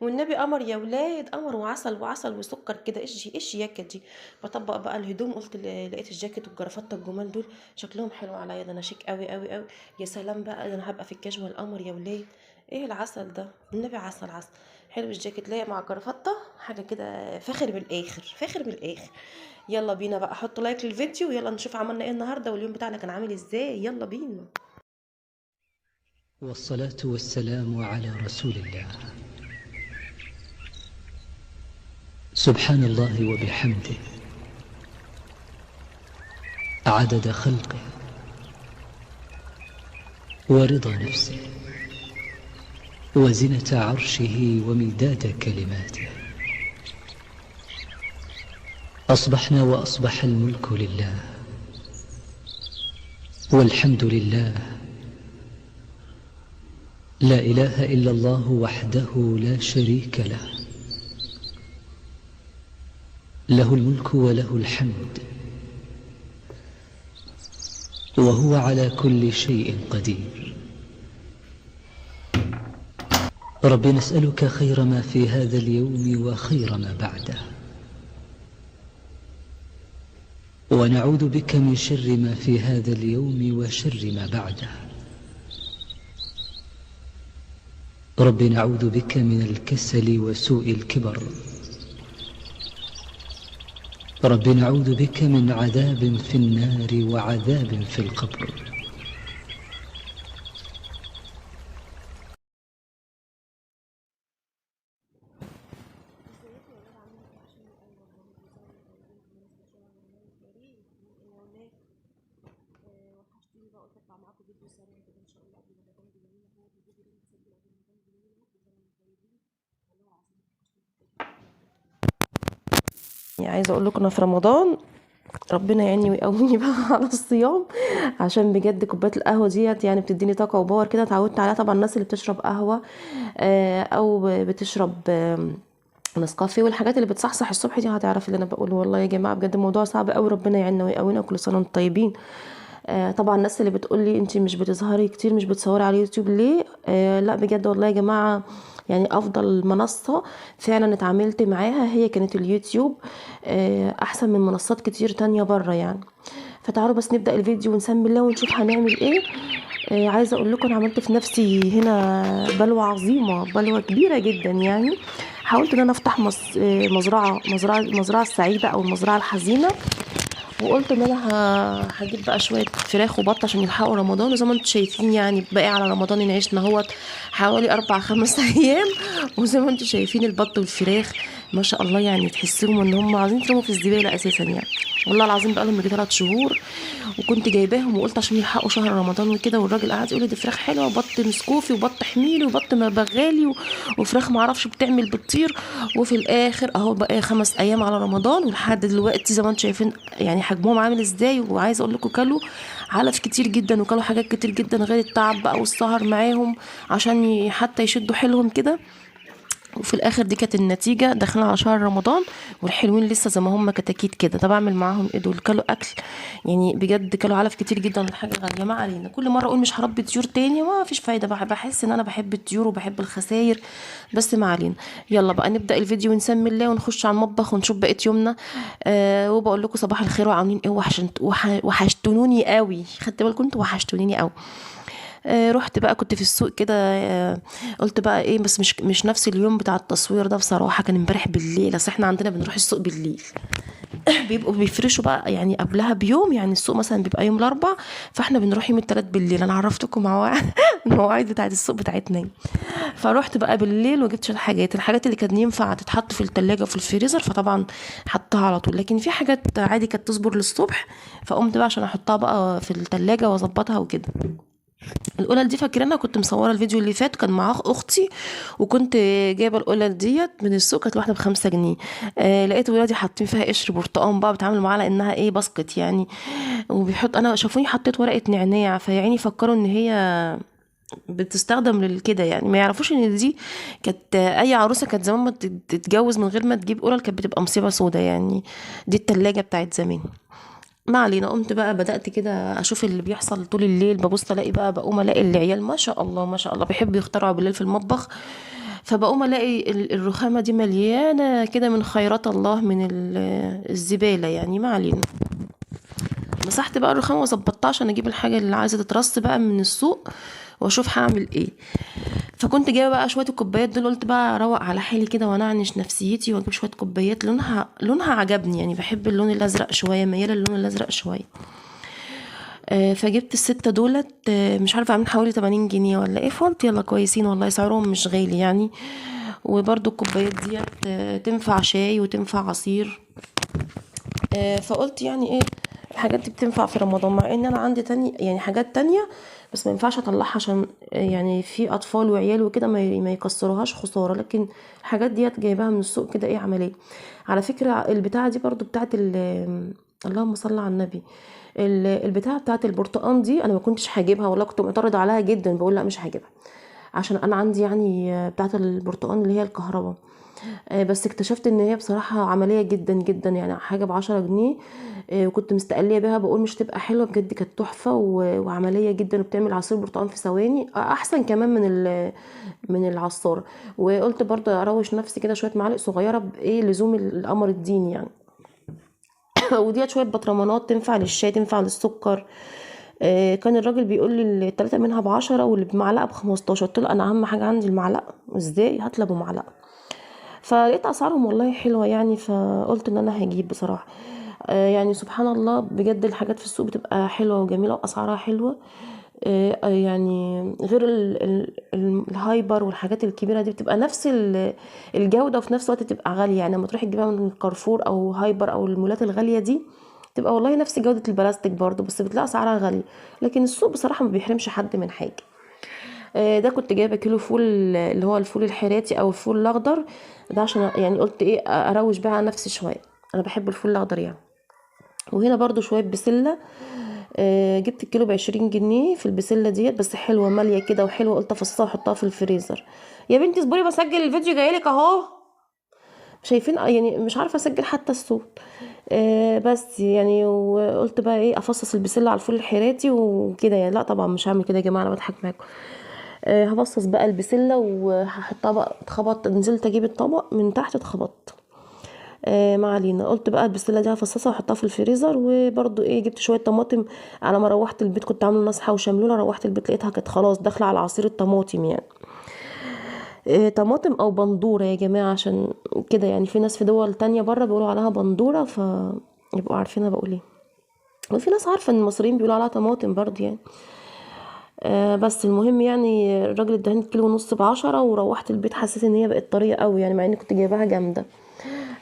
والنبي قمر يا ولاد، قمر وعسل وعسل وسكر كده. ايش ايش الشياكه دي. بطبق بقى الهدوم، قلت لقيت الجاكيت والجرافته الجمال دول شكلهم حلو عليا، ده انا شيك قوي قوي قوي. يا سلام بقى، ده انا هبقى في الكاجوال قمر يا ولاد. ايه العسل ده، النبي عسل عسل. حلو الجاكيت لايق مع الجرافته، حاجة كده فاخر من الاخر، فاخر من الاخر. يلا بينا بقى، حطوا like للفيديو ويلا نشوف عملنا ايه النهارده واليوم بتاعنا كان عامل ازاي. يلا بينا. والصلاة والسلام على رسول الله. سبحان الله وبحمده، عدد خلقه ورضا نفسه وزنة عرشه ومداد كلماته. أصبحنا وأصبح الملك لله، والحمد لله، لا إله إلا الله وحده لا شريك له، له الملك وله الحمد، وهو على كل شيء قدير. رب نسألك خير ما في هذا اليوم وخير ما بعده، ونعوذ بك من شر ما في هذا اليوم وشر ما بعده. رب نعوذ بك من الكسل وسوء الكبر. رب نعوذ بك من عذاب في النار وعذاب في القبر. يعني عايزه اقول لكم انا في رمضان ربنا يعيني ويقويني بقى على الصيام، عشان بجد كوباية القهوة ديت يعني بتديني طاقة و power كده، اتعودت عليها. طبعا الناس اللي بتشرب قهوة او بتشرب نسكافيه والحاجات اللي بتصحصح الصبح دي هتعرف اللي انا بقوله. والله يا جماعة بجد الموضوع صعب قوي، ربنا يعيننا ويقوينا، كل سنة وانتم طيبين. طبعا الناس اللي بتقول لي انت مش بتظهري كتير، مش بتصوري على اليوتيوب ليه، لا بجد والله يا جماعة يعني افضل منصة فعلا اتعاملت معاها هي كانت اليوتيوب، احسن من منصات كتير تانية بره يعني. فتعالوا بس نبدا الفيديو ونسمي الله ونشوف هنعمل ايه. عايزه اقول لكم انا عملت في نفسي هنا بلوه عظيمة، بلوه كبيرة جدا يعني. حاولت ان انا افتح مزرعة المزرعة السعيدة او المزرعة الحزينة، وقلت ان انا هجيب بقى شوية فراخ وبط عشان يلحقوا رمضان. وزي ما انتم شايفين يعني باقي على رمضان نعيشنا اهوت حوالي 4-5 ايام، وزي ما انتم شايفين البط والفراخ ما شاء الله يعني تحسهم ان هم عايزين يترموا في الزبالة اساسا يعني. والله العظيم بقى لهم يجي 3 شهور وكنت جايباهم وقلت عشان يلحقوا شهر رمضان وكده، والراجل قعد يقول لي دي فراخ حلوة وبط مسكوفي وبط حميلي وبط بغالي وفراخ معرفش بتعمل بتطير، وفي الاخر اهو بقى 5 ايام على رمضان ولحد دلوقتي زي ما انتم شايفين يعني حجمهم عامل ازاي. وعايزه اقول لكم كلوا علف كتير جدا وكلوا حاجات كتير جدا غير التعب بقى والسهر معاهم عشان حتى يشدوا حيلهم كده. وفي الاخر دي كانت النتيجة، داخلين على شهر رمضان والحلوين لسه زي ما هم كتاكيت كده. طب اعمل معاهم ايه؟ دول كلوا اكل يعني بجد، كلوا علف كتير جدا، الحاجة غالية ما علينا. كل مرة اقول مش هربي طيور تاني، ما فيش فايده، بحس ان انا بحب الطيور وبحب الخساير، بس ما علينا. يلا بقى نبدا الفيديو ونسمي الله ونخش على المطبخ ونشوف بقية يومنا. وبقول لكم صباح الخير وعاملين ايه. وحشتوني قوي، خدت بالكم انتوا وحشتوني قوي. رحت بقى كنت في السوق كده، قلت بقى ايه، بس مش نفس اليوم بتاع التصوير ده بصراحة، كان امبارح بالليل. اصل احنا عندنا بنروح السوق بالليل بيبقوا بيفرشوا بقى يعني قبلها بيوم، يعني السوق مثلا بيبقى يوم الاربع، فاحنا بنروح يوم الثلاث بالليل. انا عرفتكم المواعيد بتاعه السوق بتاعتنا. فروحت بقى بالليل وجبت شوية حاجات، الحاجات اللي كانت ينفع تتحط في الثلاجة وفي الفريزر فطبعا حطها على طول، لكن في حاجات عادي كانت تصبر للصبح، فقمت بقى عشان احطها بقى في الثلاجة واظبطها وكده. القلل دي فاكرينها، كنت مصوره الفيديو اللي فات، كان مع اختي وكنت جايبه القلل ديت من السوق، كانت واحدة ب5 جنيه. لقيت ولادي حاطين فيها قشر برتقان بقى، بيتعاملوا معاها لانها ايه باسكت يعني، وبيحط، انا شافوني حطيت ورقة نعناع، فيعني فكروا ان هي بتستخدم للكده يعني، ما يعرفوش ان دي كانت اي عروسه كانت زمان ما تتجوز من غير ما تجيب قلل كانت بتبقى مصيبة سودا يعني. دي التلاجة بتاعت زمان. ما علينا. قمت بقى بدأت كده اشوف اللي بيحصل طول الليل، ببص الاقي بقى، بقوم الاقي العيال ما شاء الله ما شاء الله بيحبوا يخترعوا بالليل في المطبخ. فبقوم الاقي الرخامه دي مليانة كده من خيرات الله، من الزبالة يعني. ما علينا، مسحت بقى الرخامه وظبطتها عشان اجيب الحاجة اللي عايزه تترص بقى من السوق واشوف هعمل ايه. فكنت جايبه بقى شوية الكوبايات دول، قلت بقى اروق على حالي كده وانعنش نفسيتي واجيب شوية كوبايات لونها عجبني، يعني بحب اللون الازرق شوية، مياله للون الازرق شوية. فجبت الستة دولت، مش عارفه عاملين حوالي 80 جنيه ولا ايه، فقلت يلا كويسين والله، سعرهم مش غالي يعني. وبرده الكوبايات ديت تنفع شاي وتنفع عصير، فقلت يعني ايه الحاجات دي بتنفع في رمضان، مع ان انا عندي تاني يعني حاجات تانية بس ما ينفعش اطلعها عشان يعني في اطفال وعيال وكده ما يكسروهاش خسارة. لكن الحاجات ديت جايباها من السوق كده ايه عملية. على فكرة البتاعه دي برضو بتاعه اللهم صل على النبي، البتاعه بتاعه البرتقان دي انا ما كنتش هجيبها والله، كنت معترضة عليها جدا، بقول لا مش هجيبها عشان انا عندي يعني بتاعه البرتقان اللي هي الكهرباء، بس اكتشفت ان هي بصراحة عملية جدا جدا، يعني حاجة ب10 جنيه، وكنت مستقليه بيها بقول مش تبقى حلوة، بجد كانت تحفة وعملية جدا، وبتعمل عصير برتقان في ثواني، احسن كمان من العصاره. وقلت برضه اروش نفسي كده شوية معالق صغيرة بايه لزوم القمر الدين يعني. وديت شوية بطرمانات تنفع للشاي تنفع للسكر. كان الراجل بيقول لي الثلاثة منها ب10 واللي بمعلقه ب15، قلت له انا اهم حاجة عندي المعلقة، ازاي هات ابو معلقه. فلقيت اسعارهم والله حلوة يعني، فقلت ان انا هجيب بصراحة. يعني سبحان الله بجد الحاجات في السوق بتبقى حلوة وجميلة واسعارها حلوة، يعني غير الهايبر والحاجات الكبيرة دي بتبقى نفس الجودة وفي نفس الوقت بتبقى غالية. يعني لما تروحي تجيبها من كارفور او هايبر او المولات الغالية دي تبقى والله نفس جوده البلاستيك برضو، بس بتلاقي اسعارها غالية. لكن السوق بصراحة ما بيحرمش حد من حاجة. ده كنت جايبه كيلو فول اللي هو الفول الحراتي او الفول الاخضر ده، عشان يعني قلت ايه اروش بقى على نفسي شوية، انا بحب الفول الاخضر يعني. وهنا برضو شوية بسلة، جبت الكيلو ب20 جنيه في البسله ديت، بس حلوة ماليه كده وحلوه، قلت افصصها واحطها في الفريزر. يا بنتي اصبري بسجل الفيديو جايلك اهو، شايفين يعني مش عارفه اسجل حتى الصوت. بس يعني وقلت بقى ايه افصص البسله على الفول الحراتي وكده يعني. لا طبعا مش هعمل كده يا جماعة، انا بضحك معاكم. هفصص بقى البسله وهحطها بقى، اتخبط، نزلت اجيب الطبق من تحت اتخبط. ما علينا، قلت بقى البسله دي هفصصها واحطها في الفريزر. وبرده ايه جبت شوية طماطم على ما روحت البيت، كنت عامله نصحه وشملوله، روحت البيت لقيتها كانت خلاص داخله على عصير الطماطم يعني. طماطم او بندورة يا جماعة، عشان كده يعني في ناس في دول تانية بره بيقولوا عليها بندورة، فيبقوا عارفين انا بقول ايه، وفي ناس عارفه ان المصريين بيقولوا عليها طماطم برضه يعني. بس المهم يعني الراجل اداني كيلو ونص ب10، وروحت البيت حسيت ان هي بقت طرية قوي يعني، مع اني كنت جايباها جامدة.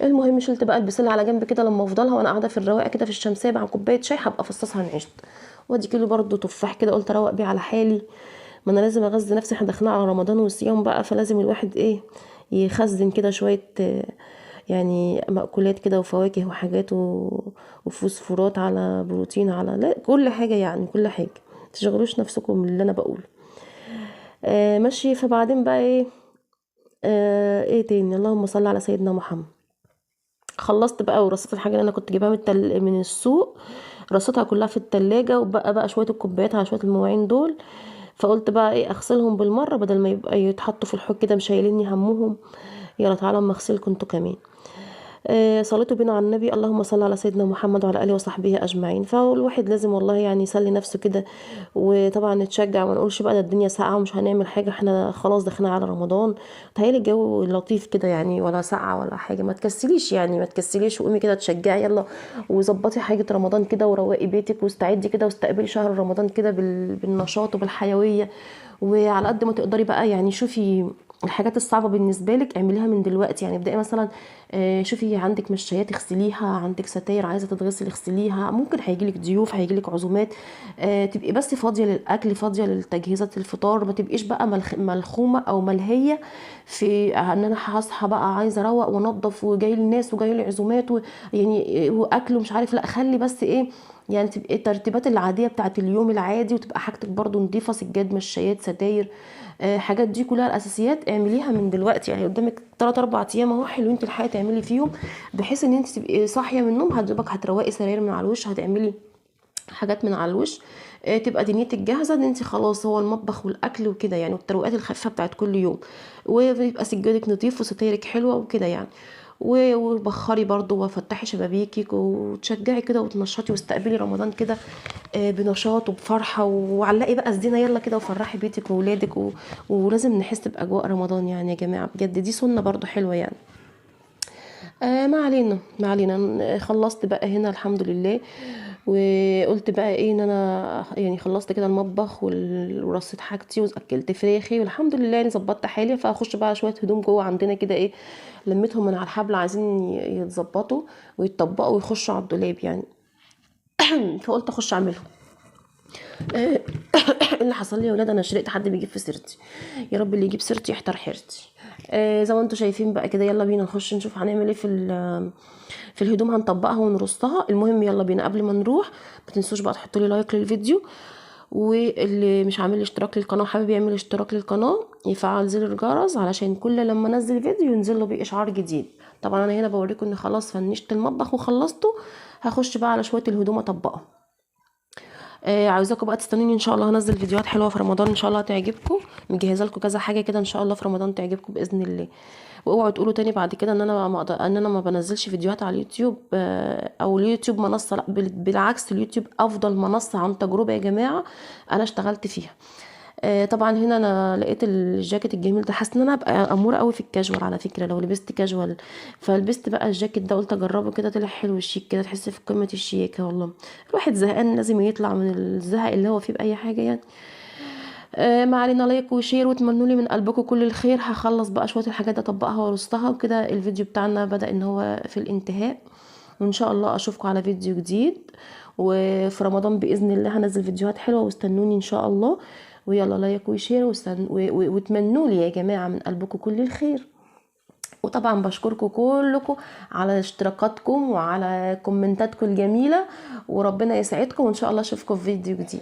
المهم شلت بقى البسله على جنب كده لما افضلها وانا قاعدة في الرواقه كده في الشمسية مع كوباية شاي، هبقى افصصها نعشت. وادي كيلو برده تفاح كده، قلت اروق بيه على حالي، ما انا لازم اغذي نفسي، احنا داخلين على رمضان والصيام بقى، فلازم الواحد ايه يخزن كده شوية يعني مأكولات كده وفواكه وحاجات وفوسفورات على بروتين على لا كل حاجة يعني، كل حاجة. تشغلوش نفسكم باللي انا بقوله. ماشي. فبعدين بقى ايه، ايه تاني، اللهم صل على سيدنا محمد. خلصت بقى ورصيت الحاجة اللي انا كنت جايباها من السوق، رصيتها كلها في التلاجة، وبقى شوية الكوبايات على شوية المواعين دول، فقلت بقى ايه اغسلهم بالمرة بدل ما يبقى يتحطوا في الحوض كده مش شايليني همهم. يلا تعالوا اما اغسلكم انتوا كمان. صليتوا بينا على النبي، اللهم صل على سيدنا محمد وعلى اله وصحبه اجمعين. فالواحد لازم والله يعني يسلي نفسه كده، وطبعا نتشجع وما نقولش بقى ده الدنيا ساقعه ومش هنعمل حاجة، احنا خلاص داخلين على رمضان، تهيألي الجو لطيف كده يعني، ولا ساقعه ولا حاجة، ما تكسليش يعني، ما تكسليش، وقومي كده تشجعي يلا، وظبطي حاجة رمضان كده، وروقي بيتك، واستعدي كده، واستقبلي شهر رمضان كده بالنشاط وبالحيويه، وعلى قد ما تقدري بقى يعني شوفي الحاجات الصعبة بالنسبة لك اعمليها من دلوقتي. يعني ابدأي مثلا، شوفي عندك مشايات اغسليها، عندك ستاير عايزه تتغسل اغسليها، ممكن هيجيلك ضيوف، هيجيلك عزومات، تبقي بس فاضية للاكل، فاضية للتجهيزات الفطار، ما تبقيش بقى ملخومه او ملهيه في ان انا هصحى بقى عايزه اروق وانضف وجاي لي ناس وجاي لي عزومات يعني واكل ومش عارف، لا خلي بس ايه يعني تبقي الترتيبات العادية بتاعت اليوم العادي، وتبقى حاجتك برضو نظيفة، سجاد، مشايات، ستاير، حاجات دي كلها الاساسيات اعمليها من دلوقتي. يعني قدامك 3 4 ايام اهو حلوين تلحقي تعملي فيهم، بحيث ان انت تبقي صاحية من النوم هتدوبك هتروقي سراير من على الوش، هتعملي حاجات من على الوش، تبقى دنيتك جاهزة ان انت خلاص هو المطبخ والاكل وكده يعني، والترويقات الخفيفة بتاعت كل يوم، ويبقى سجادك نظيف وستايرك حلوة وكده يعني. وبخري برضو وفتحي شبابيكك وتشجعي كده وتنشطي واستقبلي رمضان كده بنشاط وبفرحه، وعلقي بقى الزينة يلا كده وفرحي بيتك وولادك ولازم نحس باجواء رمضان يعني يا جماعة، بجد دي سنة برضو حلوة يعني. ما علينا ما علينا، خلصت بقى هنا الحمد لله، وقلت بقى ايه ان انا يعني خلصت كده المطبخ ورصيت حاجتي واكلت فراخي والحمد لله يعني ظبطت حالي. فاخش بقى شوية هدوم جوه عندنا كده ايه، لميتهم من على الحبل عايزين يتظبطوا ويتطبقوا ويخشوا على الدولاب يعني. فقلت اخش اعملهم. ايه اللي حصل لي يا ولاد؟ انا شرقت حد بيجيب في سيرتي، يا رب اللي يجيب سيرتي يحتار حيرتي. زي ما انتم شايفين بقى كده، يلا بينا نخش نشوف هنعمل ايه في الهدوم، هنطبقها ونرصها. المهم يلا بينا. قبل ما نروح ما تنسوش بقى تحطوا لي like للفيديو، واللي مش عامل اشتراك للقناة وحابب يعمل اشتراك للقناة يفعل زر الجرس علشان كل لما انزل فيديو ينزل له باشعار جديد. طبعا انا هنا بوريكم ان خلاص فنشت المطبخ وخلصته، هخش بقى على شوية الهدوم اطبقها. عاوزاكم بقى تستنوني ان شاء الله، هنزل فيديوهات حلوة في رمضان ان شاء الله هتعجبكم، مجهزة لكم كذا حاجة كده ان شاء الله في رمضان تعجبكم باذن الله. واوعوا تقولوا تاني بعد كده ان انا ما أقدر، ان انا ما بنزلش فيديوهات على اليوتيوب، او اليوتيوب منصة، لا، بالعكس اليوتيوب افضل منصة عن تجربه يا جماعة، انا اشتغلت فيها. طبعا هنا انا لقيت الجاكيت الجميل ده، حاسه ان انا ابقى اموره قوي في الكاجوال على فكرة لو لبست كاجوال، فلبست بقى الجاكيت ده قلت اجربه كده، طلع حلو شيك كده، تحس في قمة الشياكه والله. الواحد زهقان لازم يطلع من الزهق اللي هو فيه باي حاجة يعني. ما علينا، like و share واتمنوا لي من قلبكم كل الخير. هخلص بقى شوية الحاجات اطبقها وارصها وكده. الفيديو بتاعنا بدا ان هو في الانتهاء، وان شاء الله اشوفكم على فيديو جديد، وفي رمضان باذن الله هنزل فيديوهات حلوة، واستنوني ان شاء الله. ويلا like و share واتمنوا لي يا جماعة من قلبكم كل الخير. وطبعا بشكركم كلكم على اشتراكاتكم وعلى كومنتاتكم الجميلة، وربنا يسعدكم، وان شاء الله اشوفكم في فيديو جديد.